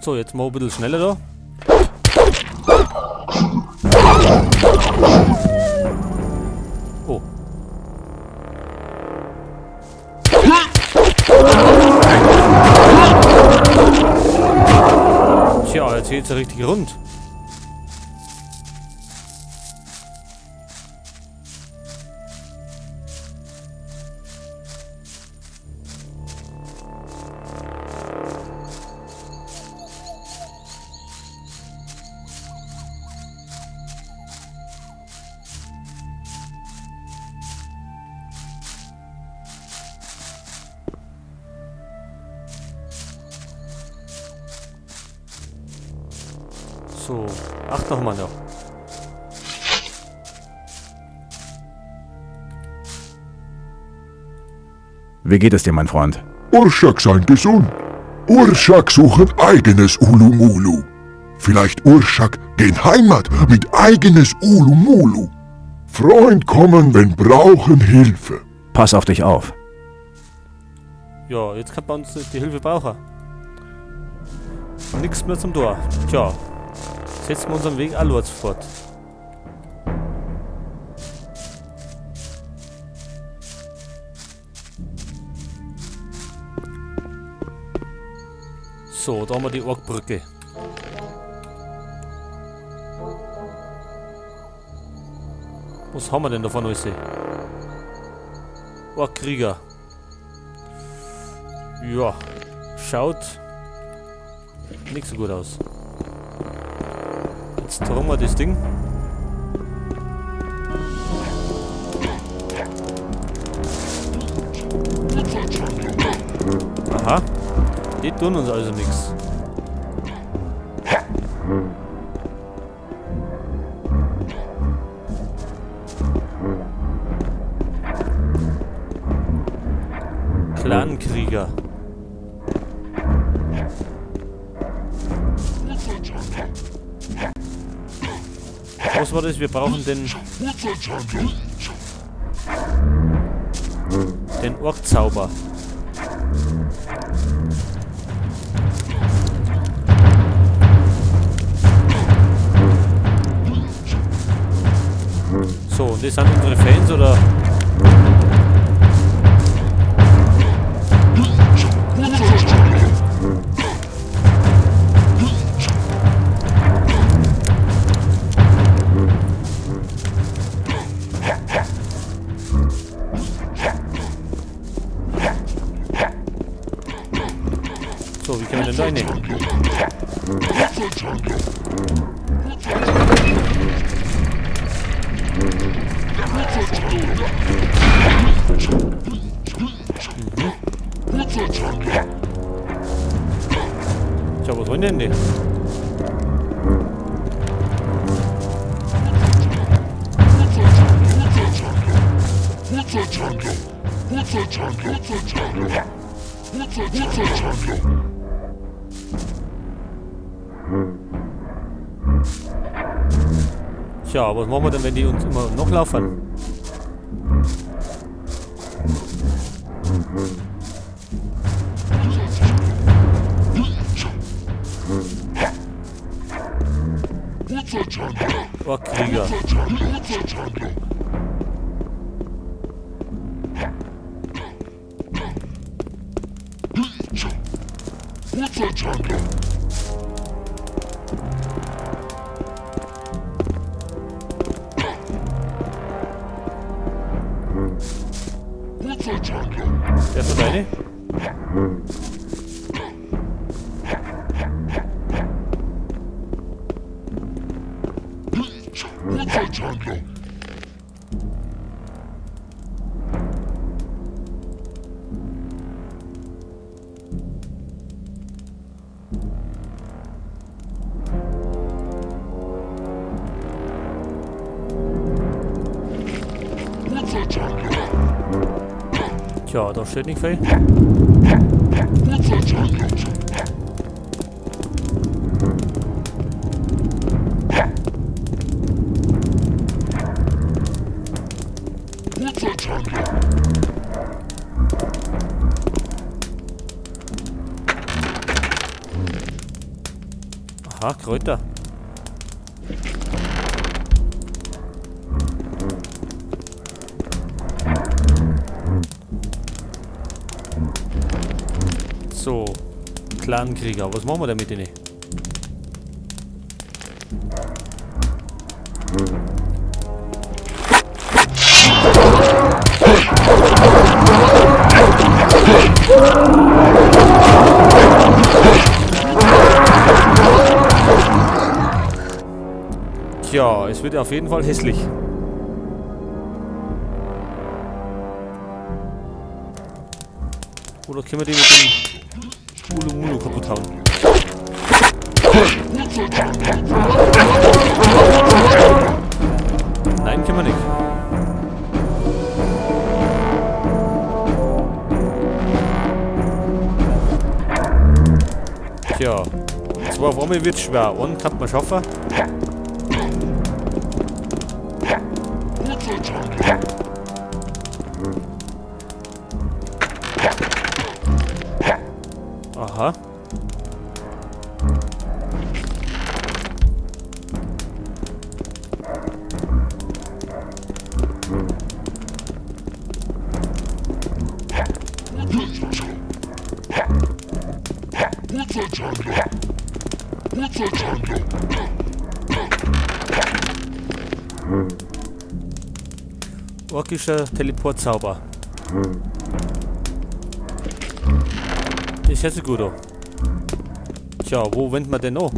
So, jetzt mal ein bisschen schneller da. Oh. Tja, jetzt geht's ja richtig rund. So, 8 noch mal noch. Wie geht es dir, mein Freund? Urschak sein gesund. Urschak suchen eigenes Ulumulu. Vielleicht Urschak gehen Heimat mit eigenes Ulumulu. Freund kommen, wenn brauchen Hilfe. Pass auf dich auf. Ja, jetzt kann man uns die Hilfe brauchen. Nix mehr zum Tor. Tja, setzen wir unseren Weg allwärts fort. So, da haben wir die Orkbrücke. Was haben wir denn davon alles? Orkkrieger. Ja, schaut nicht so gut aus. Jetzt tragen wir das Ding. Aha. Die tun uns also nichts. Clankrieger. Was war das? Wir brauchen den Ork-Zauber. So, und das sind unsere Fans, oder? So, wie können wir denn da rein? Tja, was wollen denn die? Tja, was machen wir denn, wenn die uns immer noch laufen? Orkkrieger. Der ist noch deine? Tja, da steht nicht viel. Aha, Kräuter. So, Clankrieger, was machen wir denn mit denen? Tja, es wird auf jeden Fall hässlich. Oder können wir die mit dem Ulumulu kaputt hauen? Nein, können wir nicht. Tja, zwei auf einmal wird schwer. Einen kann man schaffen. Aha. Orkischer Teleportzauber. Das hört sich gut an. Tja, wo wendet man denn an?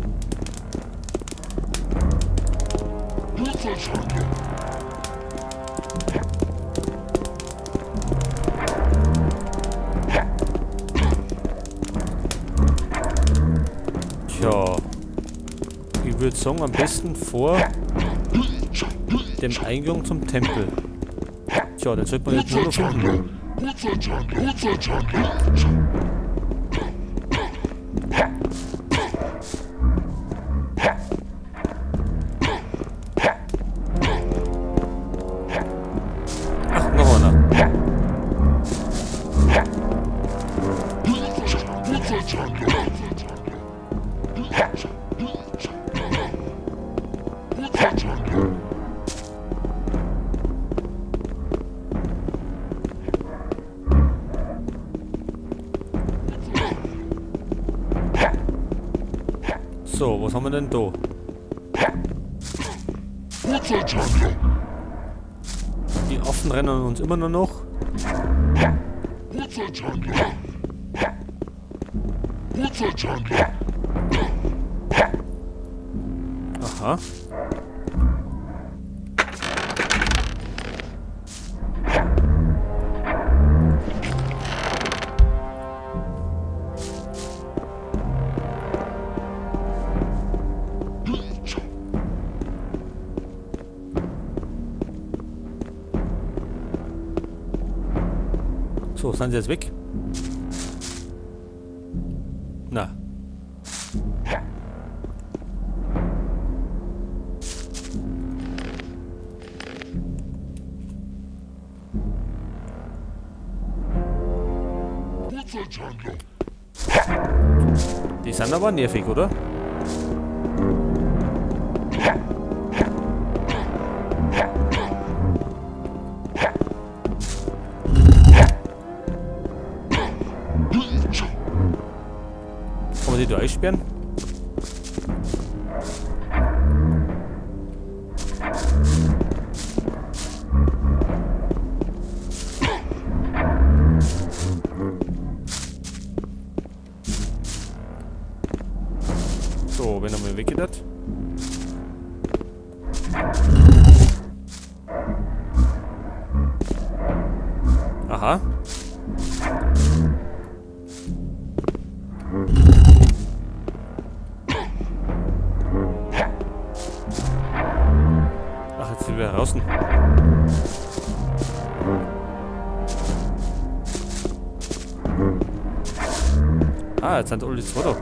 Tja, ich würd sagen, am besten vor dem Eingang zum Tempel. Tja, den sollte man jetzt nur noch finden. Ach, noch einer. So, was haben wir denn da? Die Affen rennen uns immer nur noch. Aha. So, sind sie jetzt weg? Na. Die sind aber nervig, oder? Kann man die da einsperren? So, wenn er mal weggeht hat. Aha. Ach, jetzt sind wir draußen. Ah, jetzt sind alle zwei da.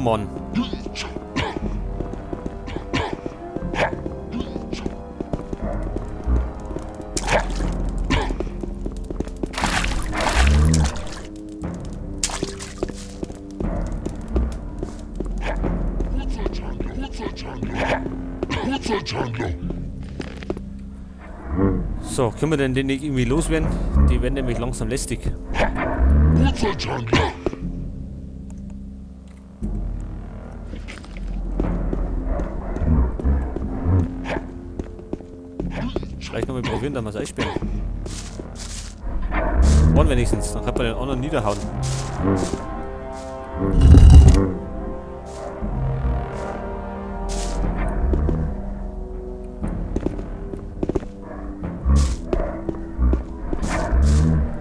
Mann. So, können wir denn den nicht irgendwie loswerden? Die werden nämlich langsam lästig. Vielleicht nochmal probieren, dass wir es einsperren. One wenigstens, dann kann man den anderen niederhauen.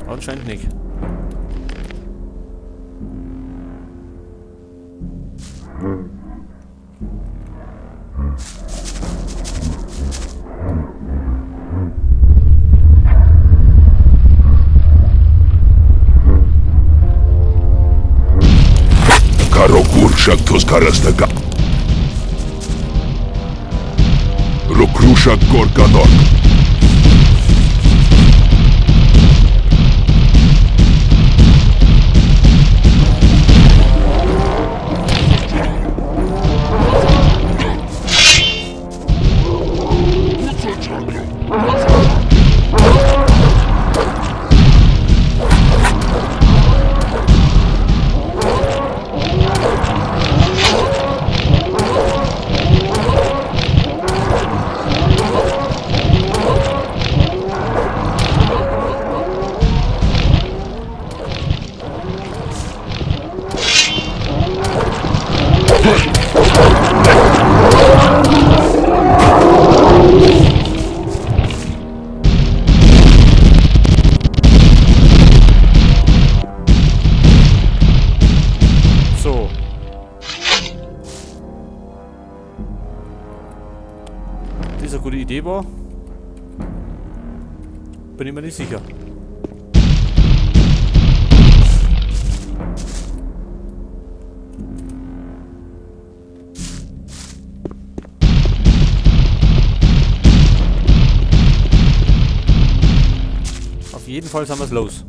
Anscheinend nicht. Karokurshak Toskarastaka. Rokrushak Gorkanok. So. Das ist eine gute Idee war, bin ich mir nicht sicher. Auf jeden Fall sind wir's los.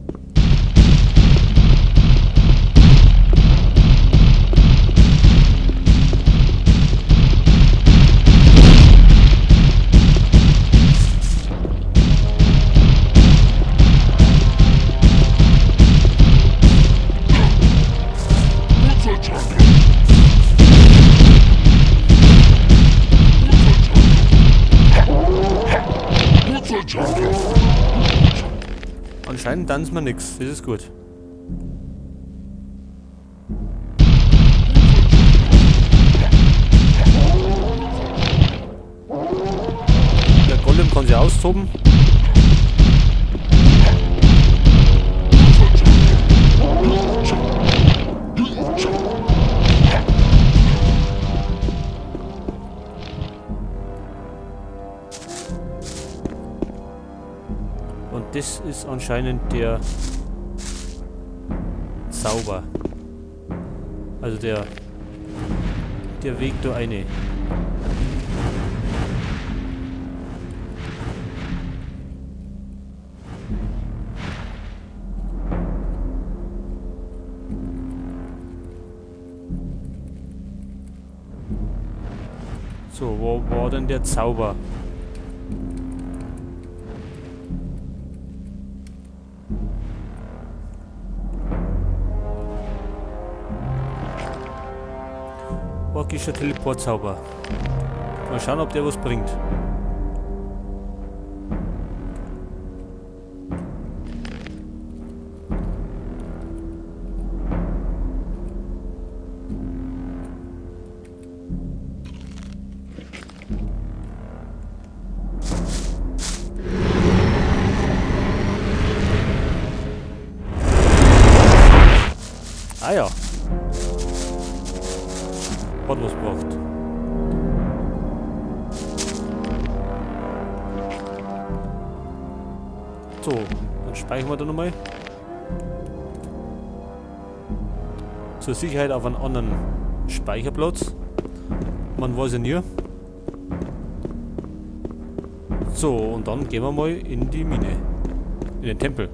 Anscheinend tanzen wir nix, das ist gut. Der Golem kann sich austoben. Und das ist anscheinend der Zauber. Also der Weg da eine. So, wo war denn der Zauber? Orkischer Teleportzauber. Mal schauen, ob der was bringt. Ah ja. Hat was gebracht. So, dann speichern wir da nochmal. Zur Sicherheit auf einen anderen Speicherplatz. Man weiß ja nie. So, und dann gehen wir mal in die Mine. In den Tempel.